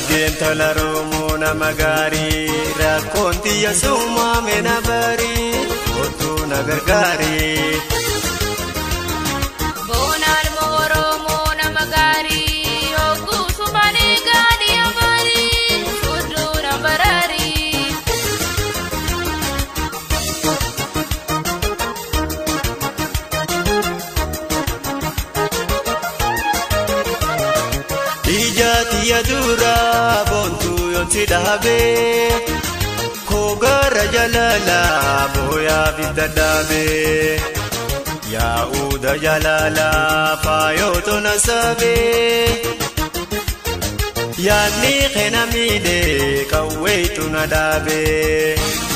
Argeen tola Oromoo nama gaarii rakkoon xiyya suumaame na barii kootuu na gargaarii. Boonaan Oromoo nama gaarii hogguu suphanii gaadhi amaarii fudduu na baraarii. Ija tiyya duraa boontuu yoon si dhaabee koogara jalala booyaa fi dadhaabee yaa'uudha jalala faayootu na sabee yaadni keena miidhee qawweetu na dhaabee.